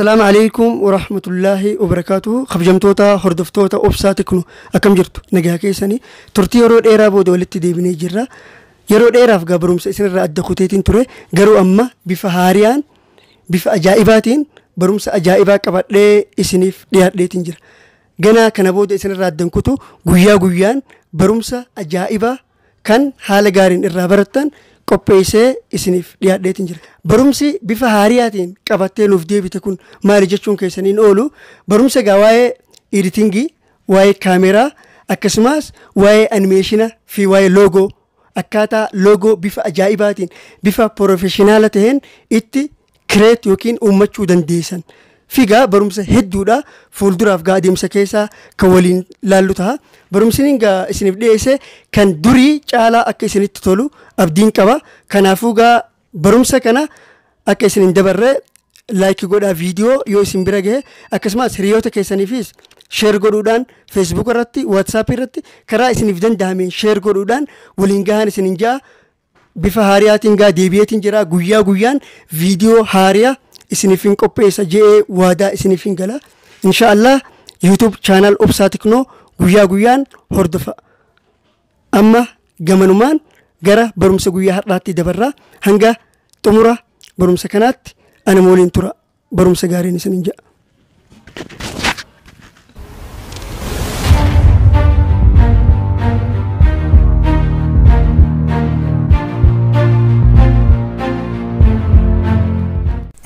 Assalaamu alaikum warahmatullaahi wabarakaatuhu. Kabajamtoota hordoftoota Obsaa Teknoo, akkam jirtu? Nagaa keessanii? Turtii yeroo dheeraa booda walitti deebinee jirra. Yeroo dheeraaf gaa barumsa isinirraa adda kuteetiin ture, garuu amma bifa haariyaan, bifa ajaa'ibaatiin barumsa ajaa'ibaa qabadhee isiniif dhiyaadheetiin jira. Ganaa kana booda isinirraa addan kutu, guyyaa guyyaan barumsa ajaa'ibaa kan haala gaariin irraa barattan qopheessee isiniif dhiyaadheetiin jira. Barumsi bifa haariyaatiin qabattee nuuf deebite kun maali jechuun keessaniin oolu, barumsa gaa waa'ee editingii, waa'ee kaameraa, akkasumas waa'ee animeeshina fi waa'ee loogoo, akkaataa loogoo bifa ajaa'ibaatiin, bifa professionaala ta'een itti create yookiin uummachuu dandeessan. Figaa barumsa hedduudha fuulduraaf gaa adeemsa keessaa kan waliin laallu ta'a. Barumsi gaa isiniif dhiyeesse kan durii caalaa akka isinitti tolu abdiin qaba. Kanaafuu gaa barumsa kana akka isin hin dabarre like godhaa viidiyoo yoo isin bira gahe, akkasumas hiriyoota keessaniifis share godhuudhaan Facebook irratti, WhatsApp irratti karaa isiniif danda'ameen share godhuudhaan waliin gahaan isinin ja'a. Bifa haariyaatiin gaa deebi'eetiin jira, guyyaa guyyaan viidiyoo haariyaa isiniif hin qopheessa je'ee waadaa isiniif hin gala. Inshaallah YouTube channel Obsaa Teknoo guyyaa guyyaan hordofa. Amma gamanumaan gara barumsa guyyaa har'aatti dabarraa, hanga xumura barumsa kanaatti ana waliin tura, barumsa gaariin isinin ja'a.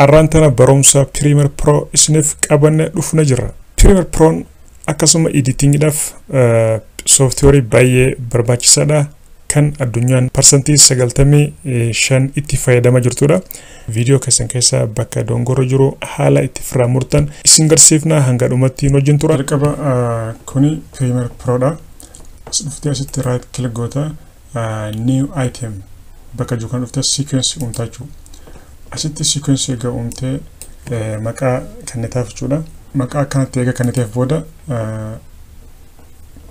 Arraan tana barumsa Premiere Pro isiniif qabanne dhufna jirra. Premiere Proon akkasuma editingiidhaaf sooftiweerii baay'ee barbaachisaadha. Kan addunyaan 95% itti fayyadamaa jirtudha. Viidiyoo keessan keessa bakka dongorro jiru haala itti firraa murtan isin garsiifna, hanga dhumatti wajjin tura. Jalqaba kuni Premiere Proodha. As dhuftee asitti right click goota, new item bakka jiru kan dhuftee sequence uumtaa jechuudha. Asitti sequence egaa uumtee maqaa kennitaaf jechuudha. Maqaa akkanatti eega kenniteef booda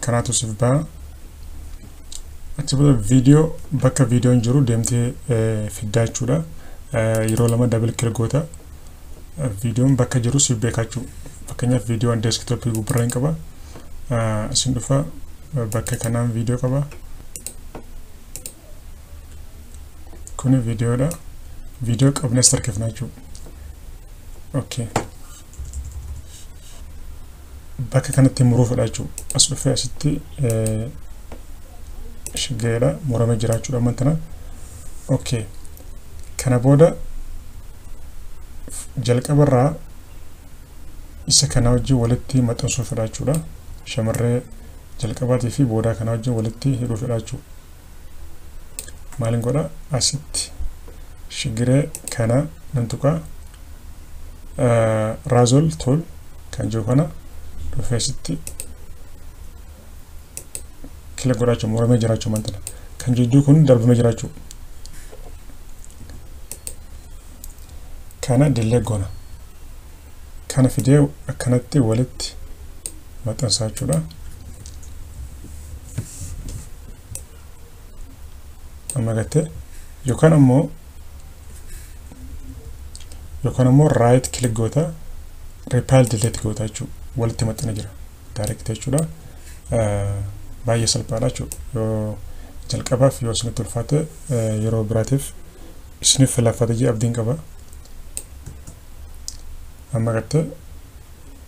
kanaatu siif ba'a. Achi booda viidiyoo bakka viidiyoon jiru deemtee fiddaa jechuudha. Yeroo lama double click goota. Viidiyoon bakka jiru siif beekaa jechuudha. Fakkeenyaaf viidiyoon desktopii gubbarra hin qaba. Isin dhufa bakka kanaan viidiyoo qaba. Kuni viidiyoodha. Viidiyoo qabnees tarkifna jechuudha. Okay. Bakka kanatti muruu fedha jechuudha. As dhufee asitti shigeedha muramee jira jechuudha amman tana. Okay. Kana booda jalqabarraa isa kana wajjin walitti maxxansuu fedha jechuudha. Shamarree jalqabaatii fi boodaa kana wajjin walitti hidhuu fedha jechuudha. Maalin godha? Asitti shigiree kana nan tuqaa, razor tool kan jiru kana dhufee asitti click godhaa jechuudha. Muramee jira jechuudha mantana. Kan jidduu kun darbamee jira jechuudha. Kana delete goona. Kana fidee akkanatti walitti maxxansaa jechuudha. Amma gattee yookaan ammoo right click goota, repel delete goota jechuudha. Walitti maxxanee jira. Direct jechuudha. Baay'ee salphaadha jechuudha. Yoo jalqabaaf yoo isinitti ulfaate yeroo biraatiif isiniif laffate jee abdiin qaba. Amma gattee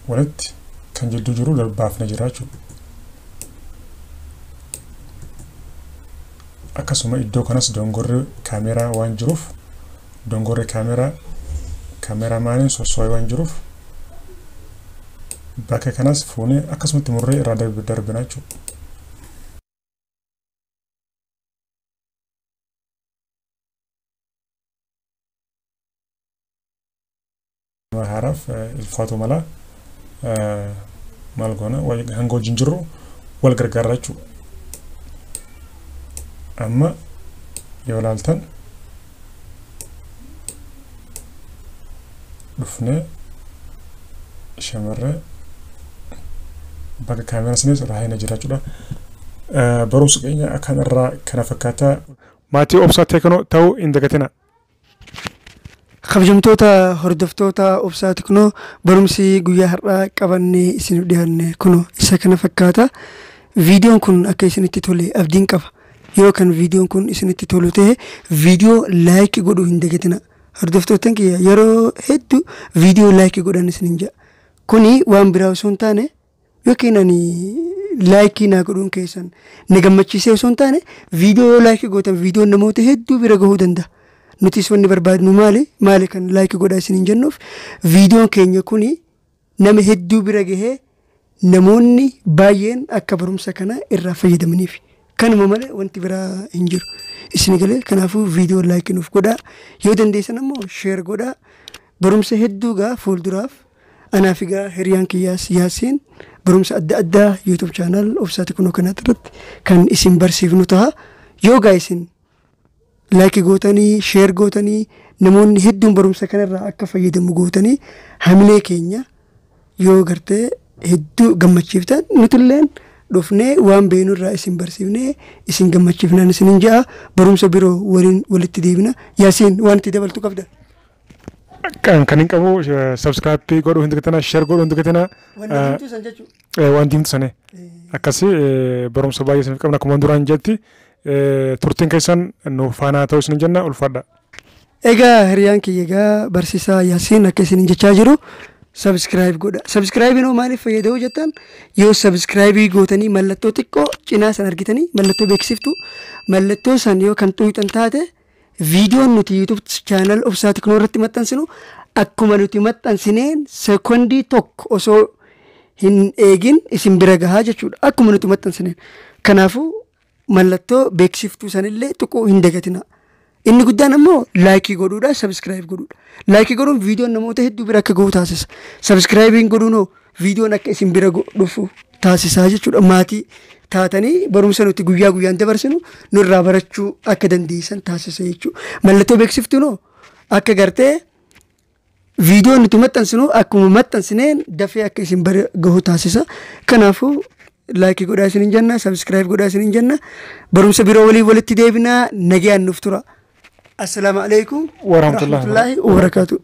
walitti kan jidduu jiru darbaafne jira jechuudha. Akkasuma iddoo kanas dongorri kaameraa waan jiruuf, dongorri kaameraa kaameraamaaniin sosso'ee waan jiruuf bakka kanas fuunee akkasumatti murree irraa darbina jechuudha. Haaraaf ulfaatu mala maal goona, hanga wajjin jirru wal gargaarra jechuudha. Amma yoo ilaaltan dhufnee shamarree bakka kaameraa sanis irraa hin jira jechuudha. Barumsa keenya akkan irraa kana fakkaataa. Maatii Obsaa Teknoo ta'uu hin dagatina. Kabajamtoota hordoftoota Obsaa Teknoo, barumsi guyyaa har'aa qabannee isiniif dhiyaanne kunoo isa kana fakkaata. Viidiyoon kun akka isinitti tole abdiin qaba. Yoo kan viidiyoon kun isinitti tolu ta'e, viidiyoo like godhuu hin dagatina. Hordoftoottan kiyya, yeroo hedduu viidiyoo like godhan isinin jedha. Kuni waan biraa osoo hin taane, yookiin ani like naa godhuun keessan na gammachiisee osoo hin taane, viidiyoo yoo like gootan viidiyoon namoota hedduu bira gahuu danda'a. Nutis wanni barbaadnu maali? Maali kan like godhaa isinin jennuuf? Viidiyoon keenya kuni nama hedduu bira gahee namoonni baay'een akka barumsa kana irraa fayyadamaniif. Kanuma malee wanti biraa hin jiru. Isin galee? Kanaafuu viidiyoo like nuuf godhaa. Yoo dandeessan ammoo share godhaa. Barumsa hedduu gaa fuulduraaf anaaf egaa hiriyaan kiyyaas Yaasiin barumsa adda addaa YouTube channel Obsaa Teknoo kanatti irratti kan isin barsiifnu ta'a. Yoo gaa isin like gootanii, share gootanii, namoonni hedduun barumsa kanarraa akka fayyadamu gootanii, hamilee keenya yoo gartee hedduu gammachiiftan, nutilleen dhufnee waan beeknurraa isin barsiifnee isin gammachiifnaan isinin ja'a. Barumsa biroo waliin walitti deebina. Yaasiin, waan itti dabaltu qabda? Kan hin qabu, subscribe godhuu hin dagatina, share godhuu hin dagatina. Wanti diimtuu san jechuudha. Waan diimtu sane. Akkasii barumsa baay'ee isiniif qabna akkuma duraan jetti. Turtiin keessan nu faanaa ta'uu isin jenna, ulfaadha. Egaa hiriyaan kiyya, egaa barsiisaa Yaasiin akka isin jechaa jiru, subscribe godha. Subscribe hoo maaliif fayyaduu jettan, yoo subscribe gootanii mallattoo xiqqoo cinaa san argitanii, mallattoo beeksiftu, mallattoo san yoo kan xuuxan taate, viidiyoon nuti YouTube channel Obsaa Teknoo irratti maxxansinu akkuma nuti maxxansineen seekondii tokko osoo hin eegin isin bira gahaa jechuudha. Akkuma nuti maxxansineen. Kanaafuu mallattoo beeksiftuu sanillee tuquu hin dagatina. Inni guddaan ammoo like godhuudha, subscribe godhuudha. Like godhuun viidiyoon namoota hedduu bira akka gahu taasisa. Subscribe godhuun hoo viidiyoon akka isin bira dhufu taasisaa jechuudha. Maatii taatanii barumsa nuti guyyaa guyyaan dabarsinu nurraa barachuu akka dandeessan taasisa jechuudha. Mallattoo beeksiftuun hoo akka gartee viidiyoon nuti maxxansinu akkuma maxxansineen dafee akka isin bira gahu taasisa. Kanaafuu like godhaa isinin jenna, subscribe godhaa isinin jenna. Barumsa biroo waliin walitti deebinaa, nagayaan nuuf tura. Assalaamu alaikum warahmatullahi wabarakaatuh.